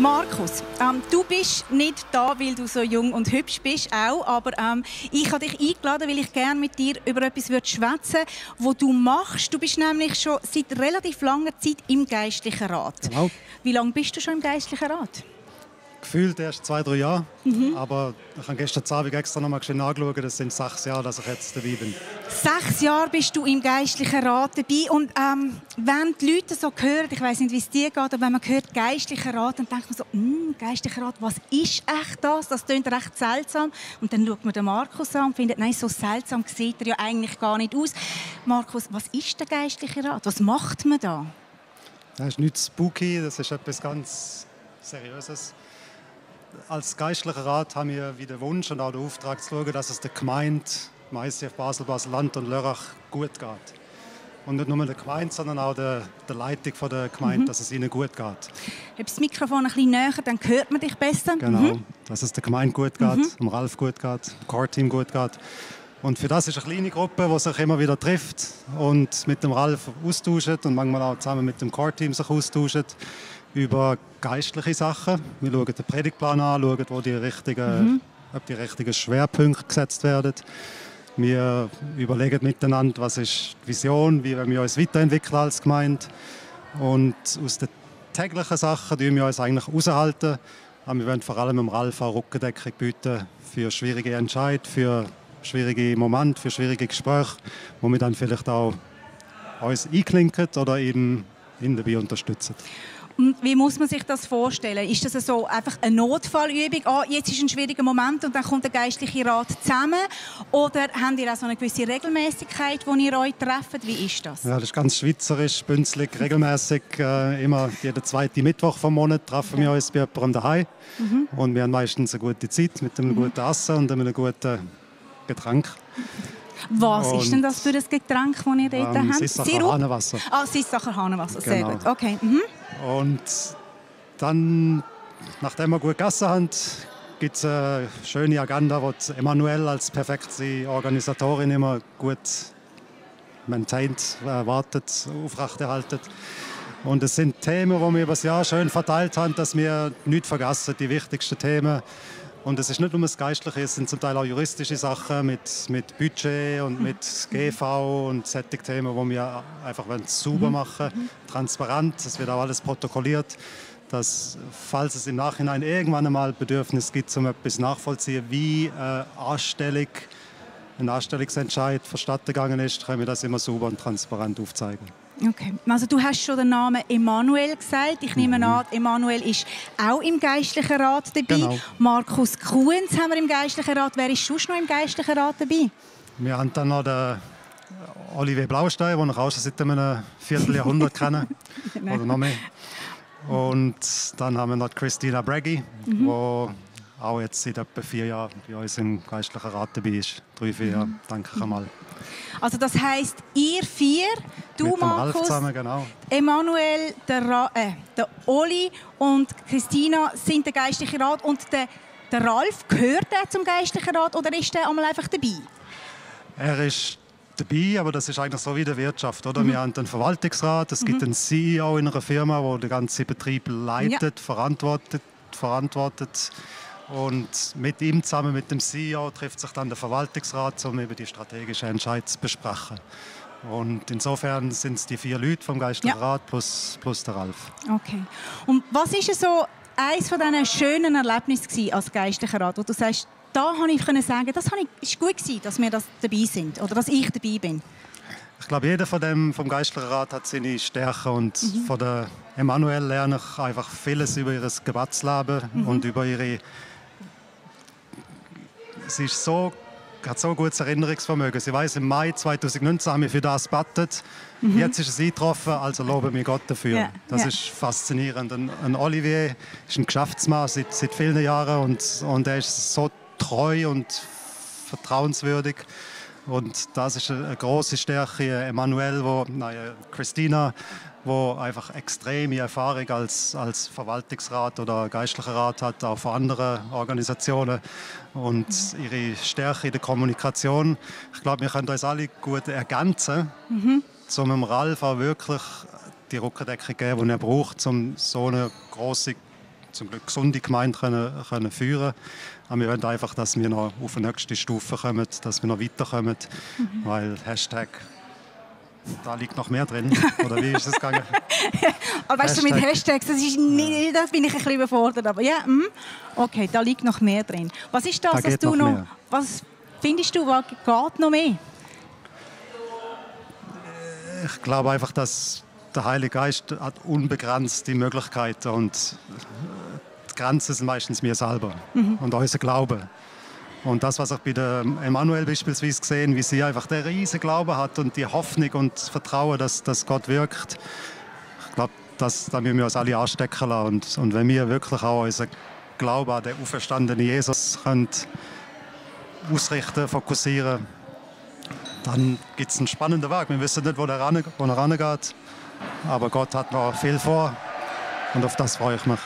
Markus, du bist nicht da, weil du so jung und hübsch bist, auch, aber ich habe dich eingeladen, weil ich gerne mit dir über etwas schwätzen würde, was du machst. Du bist nämlich schon seit relativ langer Zeit im Geistlichen Rat. Genau. Wie lange bist du schon im Geistlichen Rat? Gefühlt erst 2-3 Jahre, aber ich habe gestern Abend extra noch mal nachgeschaut, das sind 6 Jahre, dass ich jetzt dabei bin. 6 Jahre bist du im Geistlichen Rat dabei und wenn die Leute so hören, ich weiss nicht, wie es dir geht, aber wenn man hört Geistlicher Rat, dann denkt man so, Geistlicher Rat, was ist echt das? Das klingt recht seltsam. Und dann schaut man den Markus an und findet, nein, so seltsam sieht er ja eigentlich gar nicht aus. Markus, was ist der Geistliche Rat? Was macht man da? Das ist nichts spooky, das ist etwas ganz Seriöses. Als geistlicher Rat haben wir wie den Wunsch und auch den Auftrag zu schauen, dass es der Gemeinde, ICF Basel, Basel-Land und Lörrach gut geht. Und nicht nur der Gemeinde, sondern auch der Leitung der Gemeinde, dass es ihnen gut geht. Heb das Mikrofon ein bisschen näher, dann hört man dich besser. Genau, dass es der Gemeinde gut geht, dem Ralf gut geht, dem Core-Team gut geht. Und für das ist eine kleine Gruppe, die sich immer wieder trifft und mit dem Ralf austauscht und manchmal auch zusammen mit dem Core-Team sich austauscht über geistliche Sachen. Wir schauen den Predigtplan an, schauen, wo ob die richtigen Schwerpunkte gesetzt werden. Wir überlegen miteinander, was ist die Vision, wie wollen wir uns weiterentwickeln als Gemeinde. Und aus den täglichen Sachen tun wir uns eigentlich raushalten. Aber wir wollen vor allem dem Ralf auch Rückendeckung bieten für schwierige Entscheidungen, für schwierige Momente, für schwierige Gespräche, wo wir dann vielleicht auch uns einklinken oder ihn dabei unterstützen. Und wie muss man sich das vorstellen? Ist das so einfach eine Notfallübung? Jetzt ist ein schwieriger Moment und dann kommt der Geistliche Rat zusammen? Oder habt ihr auch so eine gewisse Regelmäßigkeit, wo ihr euch trefft? Wie ist das? Ja, das ist ganz schweizerisch, bünzlig, regelmäßig. Immer jeden zweiten Mittwoch vom Monat treffen wir uns bei jemandem daheim. Und wir haben meistens eine gute Zeit mit einem guten Essen und einem guten Getränk. Was ist denn das für ein Getränk, das ihr dort habt? Sissacher Hahnenwasser. Sissacher Hahnenwasser, sehr Genau. gut. Okay. Und dann, nachdem wir gut gegessen haben, gibt es eine schöne Agenda, die Emanuel als perfekte Organisatorin immer gut maintained, wartet, aufrechterhalten. Und es sind Themen, die wir über das Jahr schön verteilt haben, dass wir nichts vergessen, die wichtigsten Themen. Und es ist nicht nur das Geistliche, es sind zum Teil auch juristische Sachen mit Budget und mit GV und solche Themen, die wir einfach sauber machen, transparent. Es wird auch alles protokolliert, dass, falls es im Nachhinein irgendwann einmal Bedürfnis gibt, um etwas nachvollziehen, wie ein Anstellungsentscheid verstatten gegangen ist, können wir das immer sauber und transparent aufzeigen. Okay. Also du hast schon den Namen Emanuel gesagt. Ich nehme an, Emanuel ist auch im Geistlichen Rat dabei. Genau. Markus Kuhns haben wir im Geistlichen Rat. Wer ist sonst noch im Geistlichen Rat dabei? Wir haben dann noch den Olivier Blaustein, den ich auch schon seit einem Vierteljahrhundert kenne. Oder noch mehr. Und dann haben wir noch Christina Braggi, die auch jetzt seit etwa 4 Jahren bei uns im Geistlichen Rat dabei ist. 3-4 Jahre, danke ich einmal. Also das heisst, ihr 4, du mit dem Ralf Markus, zusammen, genau. Emanuel, der Oli und Christina sind der Geistliche Rat. Und der Ralf, gehört er zum Geistlichen Rat oder ist er einmal einfach dabei? Er ist dabei, aber das ist eigentlich so wie der Wirtschaft. Oder? Wir haben einen Verwaltungsrat, es gibt einen CEO in einer Firma, der den ganzen Betrieb leitet, verantwortet. Und mit ihm zusammen, mit dem CEO, trifft sich dann der Verwaltungsrat, um eben die strategischen Entscheidungen zu besprechen. Und insofern sind es die 4 Leute vom Geistlichen Rat plus der Ralf. Okay. Und was war so eines von diesen schönen Erlebnissen als Geistlicher Rat, wo du sagst, da konnte ich sagen, das war gut, dass wir dabei sind oder dass ich dabei bin? Ich glaube, jeder vom Geistlichen Rat hat seine Stärken. Und von der Emanuel lerne ich einfach vieles über ihr Gebetsleben und über ihre... Sie hat so gutes Erinnerungsvermögen. Sie weiss, im Mai 2019 haben wir für das gebetet. Jetzt ist es eingetroffen, also loben wir Gott dafür. Das ist faszinierend. Ein Olivier ist ein Geschäftsmann seit vielen Jahren und er ist so treu und vertrauenswürdig. Und das ist eine grosse Stärke. Emanuel, Christina, die einfach extreme Erfahrung als Verwaltungsrat oder Geistlicher Rat hat, auch von anderen Organisationen. Und ihre Stärke in der Kommunikation. Ich glaube, wir können uns alle gut ergänzen, um dem Ralf auch wirklich die Rückendeckung geben, die er braucht, um so eine grosse zum Glück gesunde Gemeinde können führen. Aber wir wollen einfach, dass wir noch auf die nächste Stufe kommen, dass wir noch weiterkommen, weil Hashtag da liegt noch mehr drin. Oder wie ist es gegangen? Aber weißt du, mit Hashtags, das bin ich ein bisschen überfordert. Aber ja, okay, da liegt noch mehr drin. Was ist das, was du noch, was findest du, was geht noch mehr? Ich glaube einfach, dass der Heilige Geist hat unbegrenzte Möglichkeiten und die Grenzen sind meistens wir selber und unser Glaube. Und das, was ich bei der Emanuel beispielsweise gesehen, wie sie einfach den riesen Glauben hat und die Hoffnung und das Vertrauen, dass Gott wirkt, ich glaube, da müssen wir uns alle anstecken lassen. Und wenn wir wirklich auch unseren Glauben an den auferstandenen Jesus können ausrichten, fokussieren, dann gibt es einen spannenden Weg. Wir wissen nicht, wo er rangeht, aber Gott hat noch viel vor und auf das freue ich mich.